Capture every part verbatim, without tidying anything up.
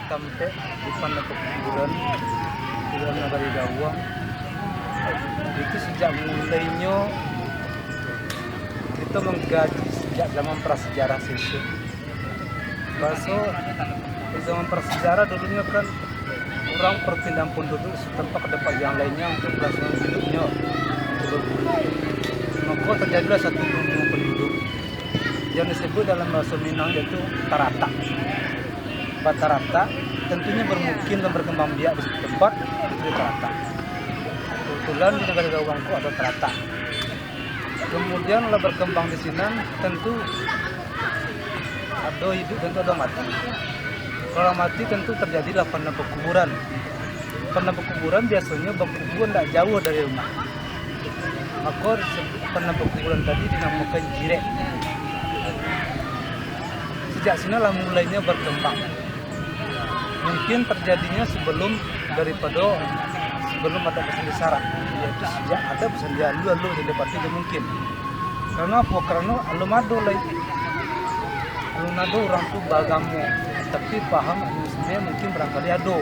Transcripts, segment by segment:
Tampek di pandam pakuburan di dalam nagari Gawang, itu sejak mulainyo kito mangkaji sejak zaman prasejarah sisuak. Baso di zaman prasejarah dulunyo kan urang perpindahan penduduk satampek ka tampek yang lainnyo untuk kelangsungan hidupnyo. Mako terjadilah satu gunung penduduk yang disebut dalam bahasa Minang yaitu taratak. Bataratak, tentunyo bermukim dan berkembang biak di satu tempat, itu taratak. Kebetulan di nagari Gawang ko ado taratak. Kemudian lah berkembang di sinan, tentu ado hiduik, tentu ado mati. Kalau mati, tentu terjadilah pandam pakuburan. Pandam pakuburan biasonyo bakubua ndak jauah dari rumah. Mako, pandam pakuburan tadi dinamokan jirek. Sejak sinan lah mulainyo berkembang. Mungkin terjadinyo sebelum daripado, sebelum ado basandi sarak, yaitu sejak ado basandi alun, alun basandi pati tu mungkin. Karano apo? Karano alun ado lai. Alun ado urang tu baagamo, tapi paham agamo sendiri mungkin barangkali ado.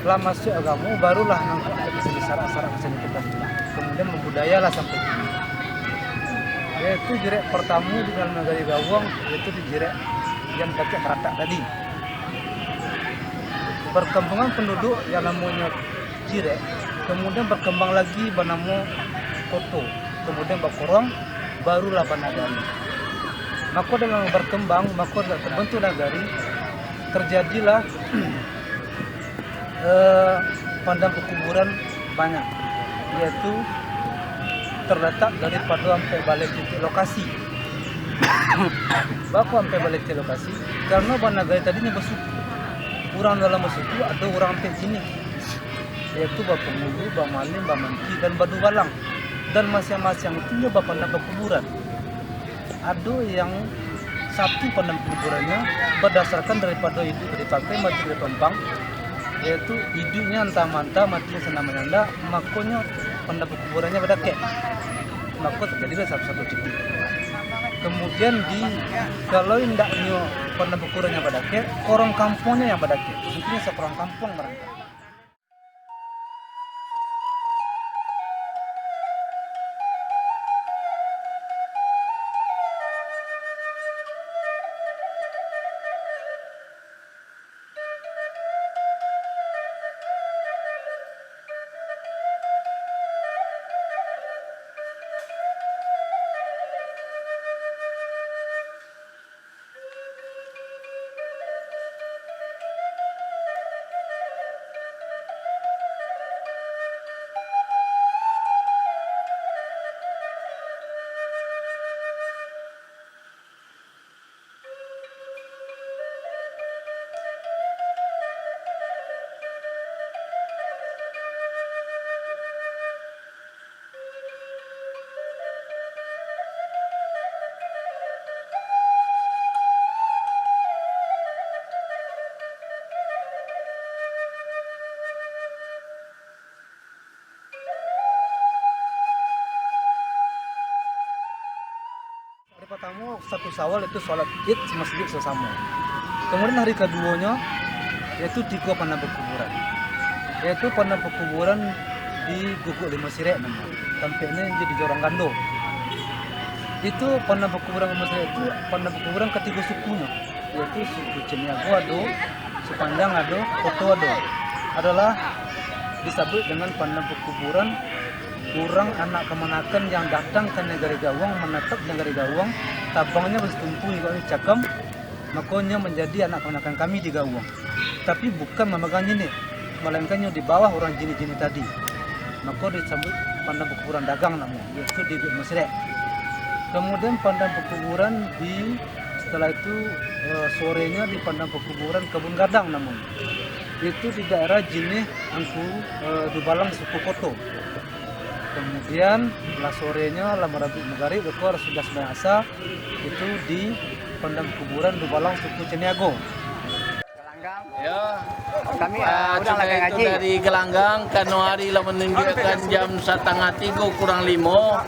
Lah masuak agamo, barulah nangkok ado basandi sarak-sarak basandi kito. Kemudian mambudayalah sampai kini. Yaitu jirek partamo di dalam nagari Gawang, yaitu di jirek yang dakek taratak tadi. Perkembangan penduduk yang namonyo jirek, kemudian berkembang lagi banamo koto, kemudian bakorong, barulah banagari. Mako dalam berkembang, mako dalam terbentuk nagari, terjadilah eh, pandam pakuburan banyak, yaitu terletak daripado ampek baleh titik lokasi. Baa kok ampek baleh titik lokasi? Karano banagari tadi nyo basuku. Urang dalam basuku ado urang ampek jinih, yaitu bapangulu, bamalin, bamanti, dan badubalang. Dan masiang-masiang itu nyo bapandam pakuburan. Ado yang satu pandam pakuburannyo badasarkan daripado iduik dari pakai, mati dari pampang, yaitu iduiknyo antah mantah, matinyo sanang manyandak, makonyo pandam pakuburannyo badakek. Mako terjadilah satu-satu titik. Kemudian di, kalau indaknyo pandam pakuburannyo badakek, korong kampuangnyo yang badakek. Mungkin sakorong kampuang barangkali. Hari partamo, satu Syawal, itu sholat Id masjid sasamo. Kemudian hari kaduonyo, yaitu tigo pandam pakuburan. Yaitu pandam pakuburan di Guguk Limo Sirek namo. Tampeknyo di Jorong Gando. Itu pandam pakuburan Limo Sirek itu pandam pakuburan katigo sukunyo, yaitu suku Caniago ado, Supanjang ado, Koto ado. Adalah disabuik dengan pandam pakuburan urang anak kamanakan yang datang ka nagari Gawang, manatap di nagari Gawang, tabangnyo basitumpu ibaratnyo cakam, mako nyo manjadi anak kamanakan kami di Gawang. Tapi bukan mamagang jinih, malainkan nyo di bawah urang jinih-jinih tadi. Mako disabuik pandam pakuburan dagang namo, yaitu di Guguk Limo Sirek. Kemudian pandam pakuburan di, setelah itu, eh, sorenyo di pandam pakuburan Kabun Gadang namonyo. Itu di daerah jinih Angku, eh, Dubalang suku Koto. Kemudian, lah sorenyo, lah marabuik magarib, beko lah sudah sumbayang asa, itu di pandam kuburan Dubalang suku Caniago. Yo. Kami, ah, ah, udah lah sudah itu ngaji. Dari Gelanggang, kano hari lah manunjuakkan jam satangah tigo kurang limo.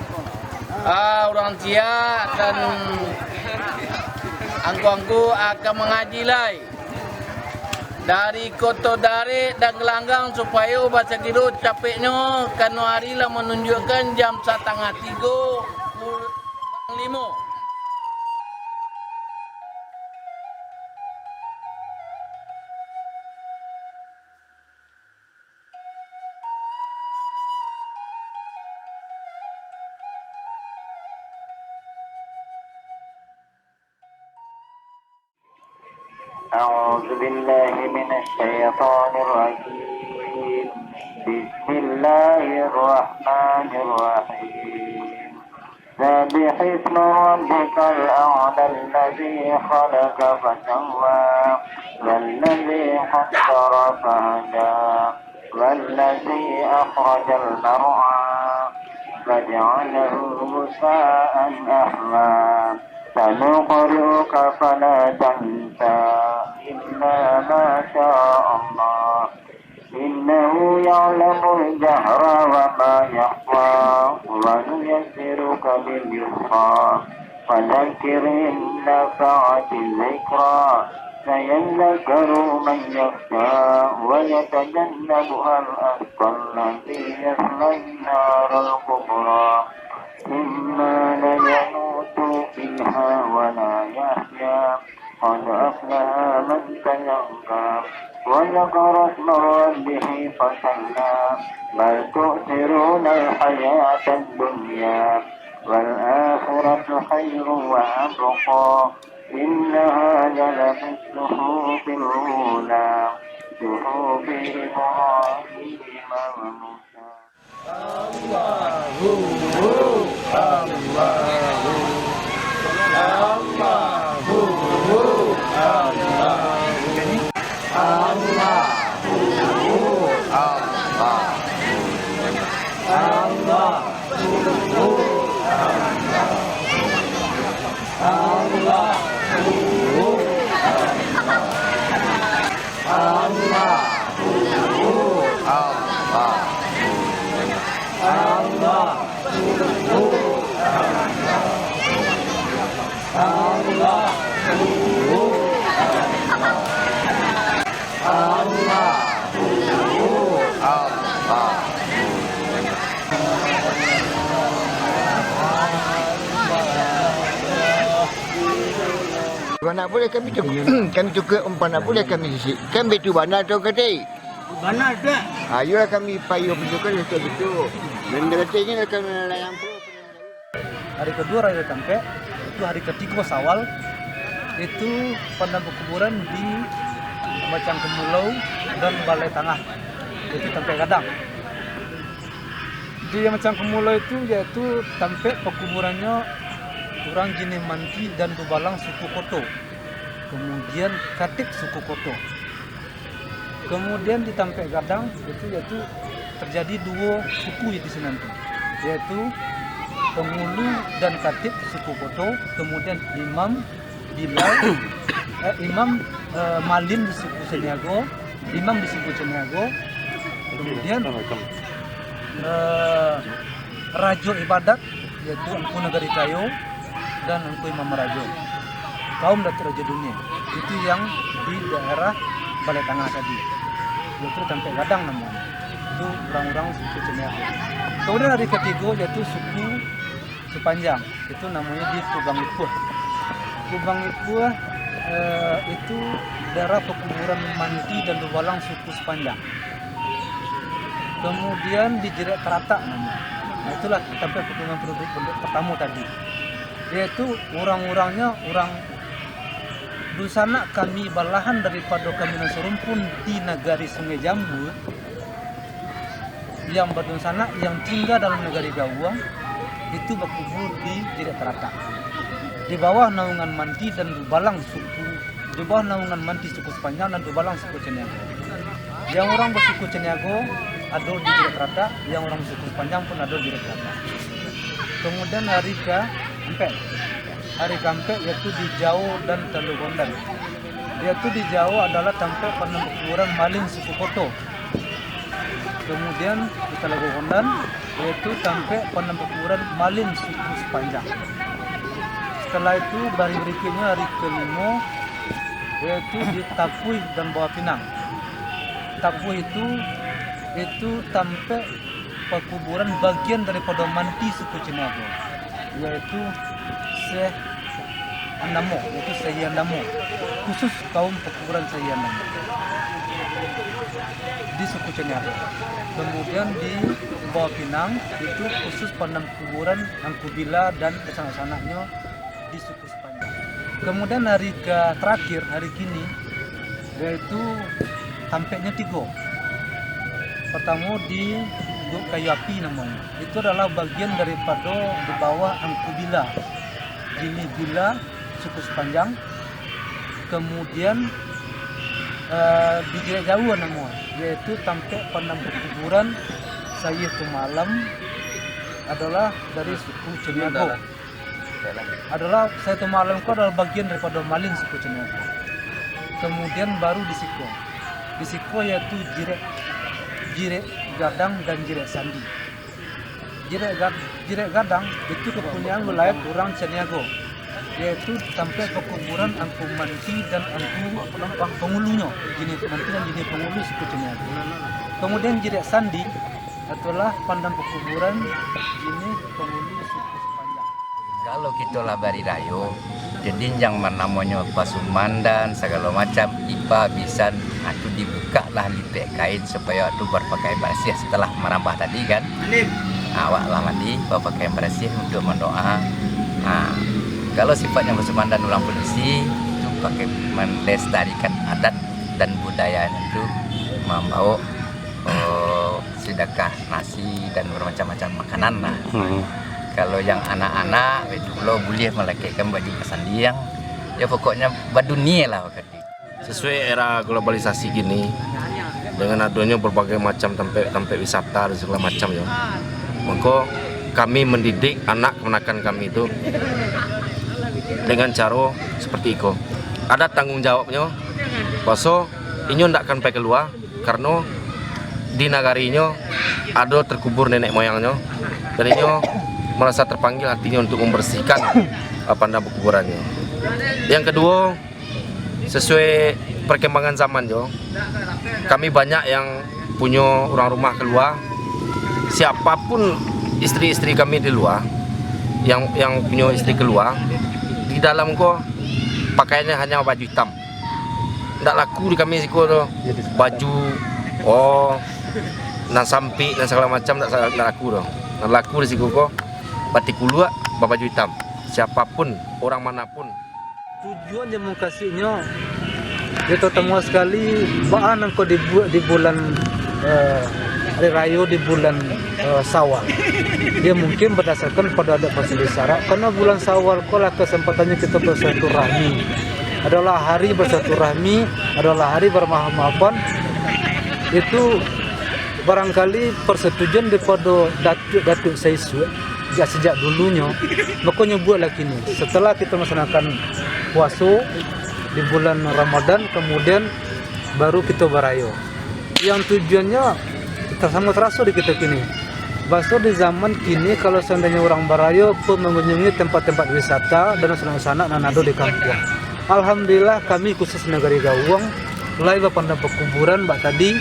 Ah, urang ciek dan angku-angku akan mangaji lai. Dari Koto Darek dan Gelanggang, supayo basakiro capeknyo, karano ari lah manunjuakkan jam satangah tigo kurang limo. أعوذ بالله من الشيطان الرجيم. بسم الله الرحمن الرحيم. سبح اسم ربك الأعلى الذي خلق فسوى والذي قدر فهدى والذي أخرج المرعى فجعله غثاء أحوى. سنقرئك فلا تنسى إلا ما شاء الله إنه يعلم الجهر وما يخفى ونيسرك لليسرى فذكر إن نفعت الذكرى سيذكر من يخشى ويتجنبها الأشقى الذي يصلى النار الكبرى ثم لا يموت فيها ولا يحيا قد أفلح من تزكى وذكر اسم ربه فصلى بل تؤثرون الحياة الدنيا والآخرة خير وأبقى إن هذا لفي الصحف الأولى صحف إبراهيم وموسى. Allahu, Allahu, Allahu, Allahu, Allahu, Allahu, Allahu, Allahu. Allahu Akbar. Allahu Akbar. Allahu Akbar. Allahu Akbar. Anak buliah kami tu, kami tu ke umpan anak buliah kami sisik. Kan betu bana tu kati. Bana tu. Ayolah kami payo betu kan tu betu. Dan berarti ini lah kami layang tu. Hari kedua Rayo Tampek, itu hari ketiga Sawal, itu padang pakuburan di Macang Kemulau dan Balai Tangah, itu Tampek Gadang. Di Macang Kemulau itu, yaitu tampek pakuburannyo urang jinih Manti dan Dubalang suku Koto, kamudian Katik suku Koto. Kamudian di Tampek Gadang itu, yaitu terjadi duo suku di sinan tu, yaitu Pangulu dan Katik suku Koto, kamudian Imam Bilal, eh, Imam, eh, Malin di suku Caniago, Imam di suku Caniago, kamudian, eh, Rajo Ibadat, yaitu Angku Nagari Kayo dan Angku Imam Marajo, kaum Datuak Rajo Dunia. Itu yang di daerah Balai Tangah tadi, yaitu Tampek Gadang namonyo. Itu urang-urang suku Caniago. Kamudian hari katigo, yaitu suku Supanjang, itu namonyo di Kubang Ipuah. Kubang Ipuah, eh, itu daerah pakuburan Manti dan Dubalang suku Supanjang. Kamudian di Jirek Taratak namonyo. Nah, itulah tampek pakuburan penduduk, penduduk partamo tadi, yaitu urang-urangnyo urang dunsanak kami balahan daripado kami nan sarumpun di nagari Sungai Jambu. Yang badunsanak yang tingga dalam nagari Gawuang, itu bakubua di Jirek Taratak. Di bawah naungan Manti dan Dubalang suku, di bawah naungan Manti suku Supanjang dan Dubalang suku Caniago. Yang urang basuku Caniago ado di Jirek Taratak, yang urang basuku Supanjang pun ado di Jirek Taratak. Kamudian hari ka ampek, hari ka ampek yaitu di Jao dan Talago Gondan. Yaitu di Jao adalah tampek padang pakuburan Malin suku Koto. Kamudian di Talago Gondan, yaitu tampek padang pakuburan Malin suku Supanjang. Setelah itu, hari barikuiknyo, hari kalimo, Yaitu di Tapuih dan Bawah Pinang. Tapuih itu, itu tampek pakuburan bagian daripado manti suku Caniago, yaitu Syekh Andamo, yaitu Syekh Andamo, khusus kaum pakuburan Syekh Andamo di suku Caniago. Kemudian di Bawah Pinang itu khusus pandam kuburan Angku Bila dan sanak-sanaknyo di suku Sepanjang. Kemudian hari ke terakhir, hari kini, yaitu tampeknyo tigo. Pertamo di Guk Kayu Api namonyo. Itu adalah bagian daripado di bawah Angku Bila, Jinih Bila, suku Sepanjang. Kemudian, eh, di Jirek Jauah namo, yaitu tampek pandam pakuburan Sayie Tumalam adalah dari suku Caniago. Adalah Sayie Tumalam ko adalah bagian daripado Malin suku Caniago. Kemudian baru di siko. Di siko yaitu Jirek, Jirek Gadang dan Jirek Sandi. Jirek Gad-, Jirek Gadang itu kapunyaan wilayah urang Caniago, yaitu tampek pakuburan Angku Manti dan Angku Pangulunyo, Jinih Manti dan Jinih Pangulu suku Caniago. Kemudian Jirek Sandi itulah pandam pakuburan Jinih Pangulu suku Sepanjang. Kalau kito lah bari rayo, jadi nan namonyo pasumandan, sagalo macam, ipa, bisan, ah, tu dibukaklah lipek kain supayo tu bapakaian barasiah setelah marambah tadi, kan. Awak lah mandi, bapakaian barasiah untuak mandoa. Ah, kalau sifatnyo pasumandan urang padusi, tu pakai melestarikan adat dan budayanyo tu, mambao, oh, sidakah nasi dan bamacam-macam makanan lah. Hmm. Kalau nan anak-anak, itu pulo buliah malakekkan baju basandiang. Ya, pokoknyo badunia lah, Pak Kadi. Sesuai era globalisasi kini, dengan adonyo berbagai macam tampek-tampek wisata dan segala macam, ya, mako kami mendidik anak kamanakan kami tu dengan caro seperti iko. Ada tanggung jawabnyo, baso inyo ndak akan pai kalua, karano di nagarinyo ado terkubur nenek moyangnyo, dan inyo merasa terpanggil hatinyo untuk membersihkan, eh, pandam perkuburannyo. Yang kedua, sesuai perkembangan zaman jo, kami banyak yang punyo urang rumah kalua. Siapapun isteri-isteri kami di lua, yang, yang punyo isteri kalua, di dalam ko pakaiannyo hanya baju hitam. Ndak laku di kami siko tu. Baju, oh, nan sampik, nan sagalo macam ndak, ndak laku tu. Nan laku di siko ko batik kuluak, babaju hitam. Siapapun, orang manapun. Tujuan jo mukasuiknyo, yo, tarutamo sakali, baa nan ko dibuek di bulan, eh, ari rayo di bulan, eh, Syawal. Yo, mungkin badasarkan pado adat bangso di Sarak, karano bulan Syawal ko lah kasampatannyo kito bersilaturahmi. Adalah hari bersilaturahmi, adalah hari bermaaf-maafan. Itu barangkali persetujuan daripado datuak-datuak saisuak, sajak, sajak dulunyo, mako nyo bueklah kini. Setelah kito melaksanakan puaso di bulan Ramadan, kemudian baru kito barayo. Yang tujuannyo samo taraso di kito kini. Baso di zaman kini, kalau seandainyo urang barayo pun mangunjungi tempat-tempat wisata dan sanak-sanak nan ado di kampuang. Alhamdulillah, kami khusus Nagari Gawang, lai bapandam pakuburan bak tadi,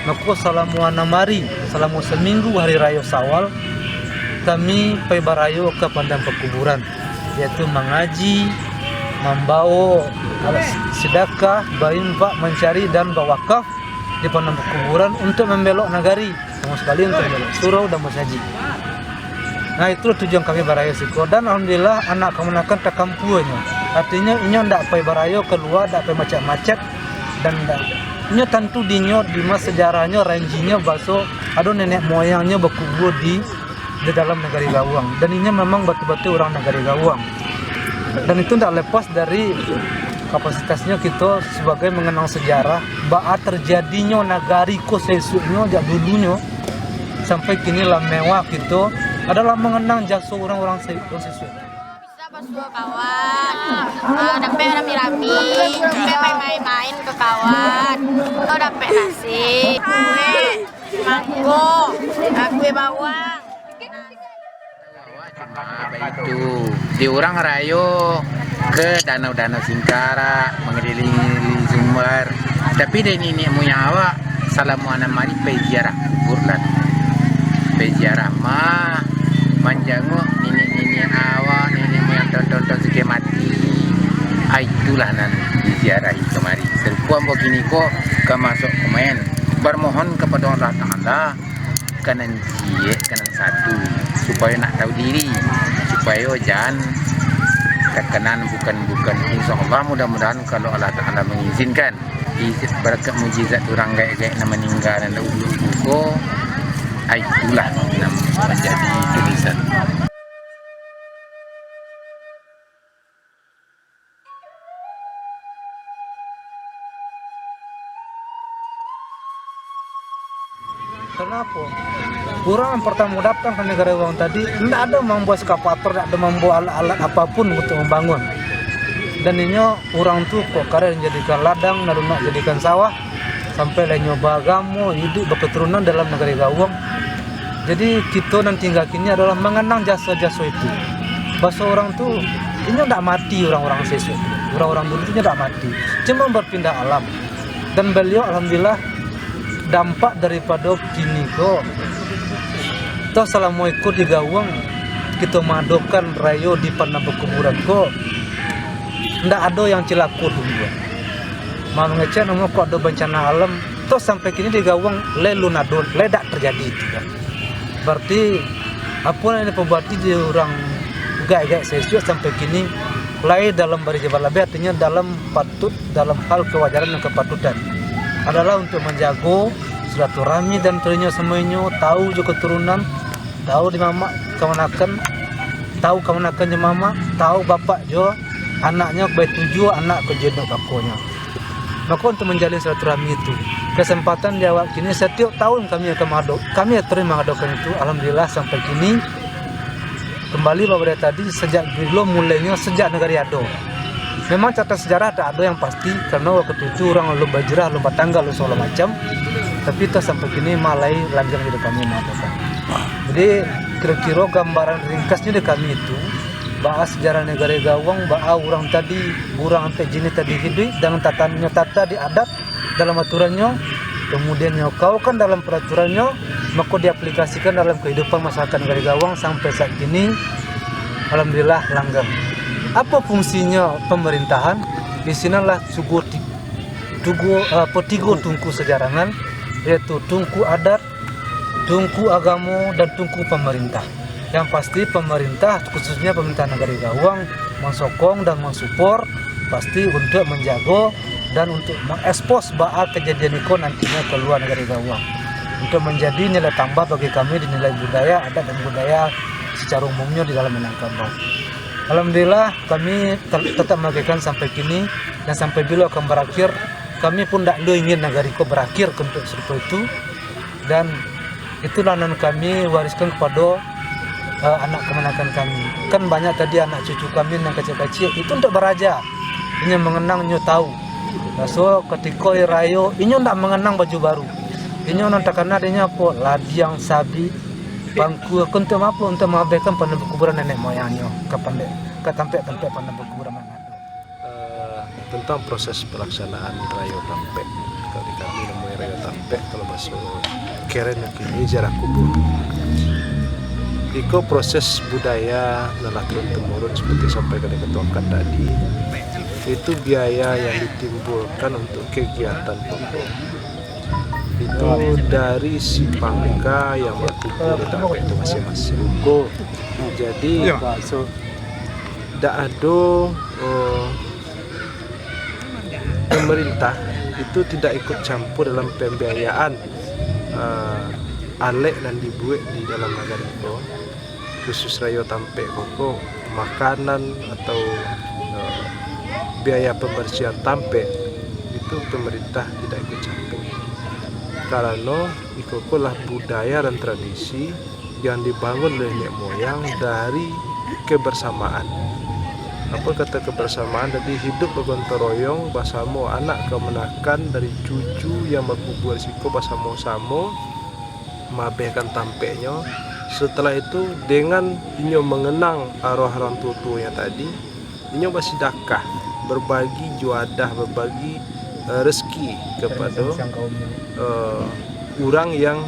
mako salamo anam ari, salamo saminggu hari rayo Syawal, kami pai barayo ka pandam pakuburan, yaitu mangaji, mambawo alat sidakah, bainfak, mancari, dan bawakaf di pandam pakuburan untuak mambelok nagari, samo sakali untuak mambelok surau dan masajik. Nah, itulah tujuan kami barayo siko, dan alhamdulillah, anak kamanakan takampuanyo. Artinyo, inyo ndak pai barayo kalua, ndak pai macet-macet, dan ndak, inyo tantu dinyo, di ma-, sejarahnyo, ranjinyo, baso ado nenek moyangnyo bakubua di, di dalam Nagari Gawang, dan inyo memang batul-batul urang Nagari Gawang. Dan itu ndak lepas dari kapasitasnyo kito sabagai manganang sejarah, baa terjadinyo nagari ko saisuaknyo, jak dulunyo sampai kini lah mewah, kito adalah manganang jaso urang-urang sa-, urang saisuak. Bisa basuo kawan, ah, dapek rami-rami, dapek main-main ka kawan, ko dapek nasi, kuek, mangko, ah, kuek bawang. Cuma baitu, di urang rayo ke danau-danau Singkarak, mangalilingi Tapi dari niniak muyang awak, salamo anam ari pai ziarah kubur lah. Pai ziarah mah, manjanguk niniak-niniak awak, niniak muyang taun-taun sakian mati. Ah, itulah nan diziarahi kamari. Sarupo ambo kini ko ka masuak komen, bamohon kapado Allah Ta'ala, ka nan ciek, ka nan satu, supayo nak tahu diri, supayo jan takana bukan-bukan. Insya Allah, mudah-mudahan kalau Allah Ta'ala mengizinkan, di barakat mujizat urang gaek-gaek nan maningga nan dahulu ko, ah, itulah nan manjadi tulisan. Karena apo? Urang yang partamo datang ka Nagari Gawang tadi, ndak ado mambawa eskavator, ndak ado mambawa alat-alat apapun untuk mambangun. Dan inyo, urang tu kok kareh dijadikan ladang, lalu nak jadikan sawah, sampai lah inyo baagamo, iduik, bakaturunan dalam Nagari Gawang. Jadi, kito nan tingga kini adolah manganang jaso-jaso itu. Baso urang tu, inyo ndak mati, urang-urang sesek tu. Urang-urang dulu tu inyo ndak mati. Cuma berpindah alam. Dan baliau, alhamdulillah, dampak daripado kini ko, toh salamo iko di Gawang, kito maadokan rayo di padang pakuburan ko, ndak ado yang cilako dulu. Ma mangecek namo kok ado bancana alam, toh sampai kini di Gawang lai lun ado, lai dak terjadi itu kan. Berarti, apo nan dipabuati di urang gaek-gaek sesek sampai kini, lai dalam baris jabat labiah, artinyo dalam patut, dalam hal kewajaran dan kepatutan. Adalah untuk manjago silaturahmi dan terinyo samuanyo, tahu jo keturunan, tahu di mamak kamanakan, tahu kamanakan jo mamak, tahu bapak jo anaknyo, baik tujuah anak ko jo inok bakonyo. Maka untuk manjalin silaturahmi itu, kesempatan di awak kini, setiap tahun kami akan mengado-, kami terus mengadokan itu, alhamdulillah sampai kini, kembali babada tadi, sejak bilo mulainyo, sejak nagari ado. Memang catatan sejarah tak ado yang pasti, karena waktu itu urang alun bahijrah, alun batanggal, alun sagalo macam, tapi toh sampai kini ma lai langgeng di kami mengadokan. Jadi, kiro-kiro gambaran ringkasnyo di kami itu, baa sejarah Nagari Gawang, baa urang tadi, urang ampek jinih tadi hiduik, dan tatanyo tata di adat dalam aturannyo, kamudian nyo kaukan dalam paraturannyo, mako diaplikasikan dalam kahidupan masyarakat Nagari Gawang sampai saat kini, alhamdulillah, langgeng. Apo fungsinyo pamarintahan? Di sinanlah tugo ti-, tugo, apo, tigo tungku sajarangan, yaitu tungku adat, tungku agamo, dan tungku pamarintah. Yang pasti, pamarintah, khususnyo pamarintah Nagari Gawang, mansokong dan mansupor, pasti untuak manjago dan untuak mangekspos baa kajadian iko nantinyo kalua Nagari Gawang, untuak manjadi nilai tambah bagi kami di nilai budaya, adat, dan budaya sacaro umumnyo di dalam Minangkabau. Alhamdulillah, kami tel-, tatap mangagehkan sampai kini, dan sampai bilo akan barakhir, kami pun ndak lo ingin nagari ko barakhir untuak sarupo itu. Dan itulah nan kami wariskan kapado, eh, anak kamanakan kami. Kan banyak tadi anak cucu kami nan kaciak-kaciak, itu untuak baraja. Inyo manganang, inyo tahu. Raso katiko ari rayo, inyo ndak manganang baju baru. Inyo nan takana dinyo apo? Ladiang, sabik, bangku, untuak apo? Untuak maabehkan padang pakuburan nenek moyangnyo, ka pandek, ka tampek-tampek padang pakuburan nan ado. Eh, tentang proses pelaksanaan Rayo Tampek. Kalau di kami namanya Rayo Tampek, kalau bahaso keren kini ziarah kubur. Iko proses budaya nan lah turun-temurun seperti sampai ka dikatuakan tadi, itu biaya yang ditimbulkan untuk kegiatan pokok itu dari si pangka yang berkumpul di tampek itu masing-masing. Jadi, dak ado, eh, pemerintah itu tidak ikut campur dalam pembiayaan, eh, alek nan dibuek di dalam nagari ko, khusus rayo tampek ko, ko makanan atau, eh, biaya pembersihan tampek, itu pemerintah tidak ikut campur. Karano iko ko lah budaya dan tradisi yang dibangun oleh nenek moyang dari kebersamaan. Apa kata kebersamaan tadi? Hidup bagotong royong basamo, anak kamanakan dari cucu yang bakubua siko basamo-samo maabehkan tampeknyo. Setelah itu, dengan inyo manganang arwah urang tuo-tuonyo tadi, inyo basidakah, babagi juadah, babagi eh, rezeki kepada, eh, urang yang,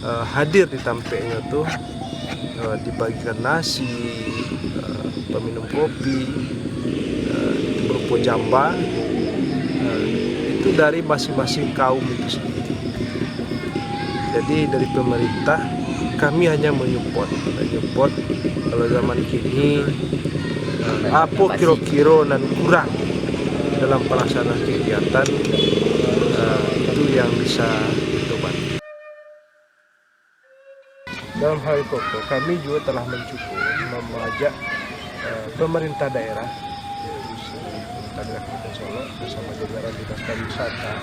eh, hadir di tampeknyo tu, eh, dibagikan nasi, eh, peminum kopi, eh, itu berupa jamba, eh, itu dari masing-masing kaum itu sendiri. Jadi dari pemerintah, kami hanya menyupport, menyupport kalau zaman kini, eh, apo kiro-kiro nan kurang dalam pelaksanaan kegiatan, eh, itu yang bisa kita bantu. Dalam hal itu, kami juga telah mencuba mengajak, eh, pemerintah daerah, pemerintah daerah Kabupaten Solok bersama jajaran Dinas Pariwisata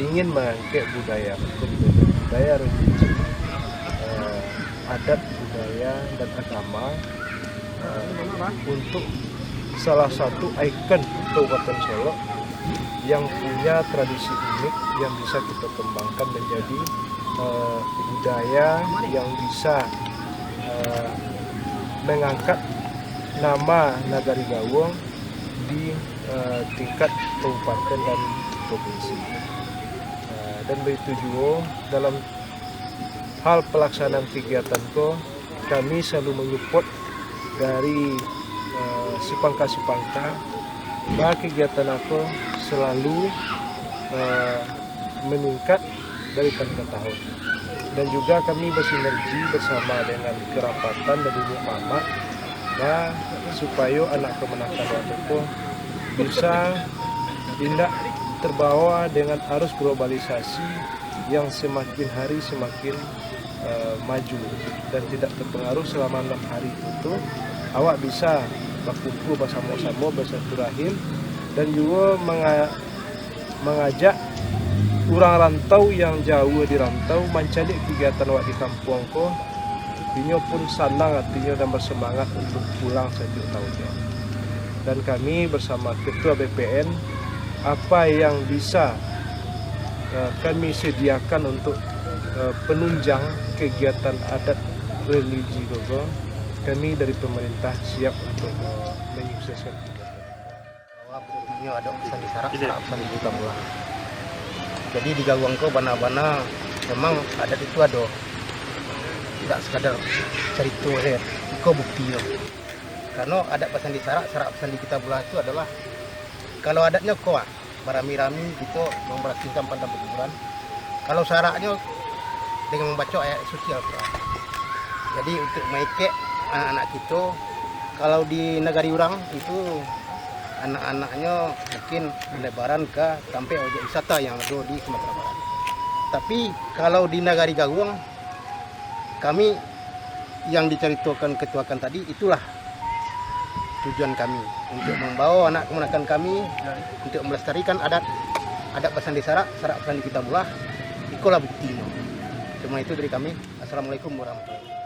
ingin mengangkat budaya, budaya religi, eh, adat budaya dan agama, eh, untuk salah satu ikon Kabupaten Solok yang punya tradisi unik yang bisa kita kembangkan menjadi, eh, budaya yang bisa, eh, mengangkat nama Nagari Gawang di, eh, tingkat kabupaten dan provinsi. Eh, dan begitu juga dalam hal pelaksanaan kegiatan ko, kami selalu menyupport dari, eh, sipangka-sipangka, bah kegiatan ko selalu, eh, meningkat dari tahun ke tahun. Dan juga kami bersinergi bersama dengan kerapatan dan niniak mamak, nah, supayo anak kamanakan waktu ko bisa indak terbawa dengan arus globalisasi yang semakin hari semakin, eh, maju dan tidak terpengaruh selama enam hari itu tu, awak bisa bakumpul basamo-samo, bersilaturahim, dan juga menga-, mangajak urang rantau yang jauah di rantau mancaliak kegiatan awak di kampuang ko, inyo pun sanang atinyo dan basemangat untuk pulang satiok tahunnyo. Dan kami bersama Ketua B P N, apa yang bisa, eh, kami sediakan untuk, eh, penunjang kegiatan adat religi ko, kami dari pemerintah siap untuk, eh, menyukseskan kegiatan. Bahwa buktinyo ado pasandi sarak, sarak pasandi kita pulang. Jadi di Gawang ko bana-bana memang adat itu ado. Tidak sekadar carito sajo, iko buktinyo. Karano adat pasandi sarak, sarak pasandi kita pulang itu adalah, kalau adatnyo ko, ah, barami-rami kito mambarasiahkan padang pakuburan. Kalau saraknyo dengan mambaco ayat suci Al-Quran. Jadi untuk maikek anak-anak kito, kalau di nagari urang itu anak-anaknyo mungkin Lebaran ka tampek objek wisata yang ado di Sumatera Barat. Tapi kalau di nagari Gawang, kami yang dicaritokan ketuakan tadi, itulah tujuan kami, untuk mambawa anak kamanakan kami, untuk melestarikan adat, adat pasandi sarak, sarak pasandi kita pulang. Ikolah buktinyo. Cuma itu dari kami. Assalamualaikum warahmatullahi wabarakatuh.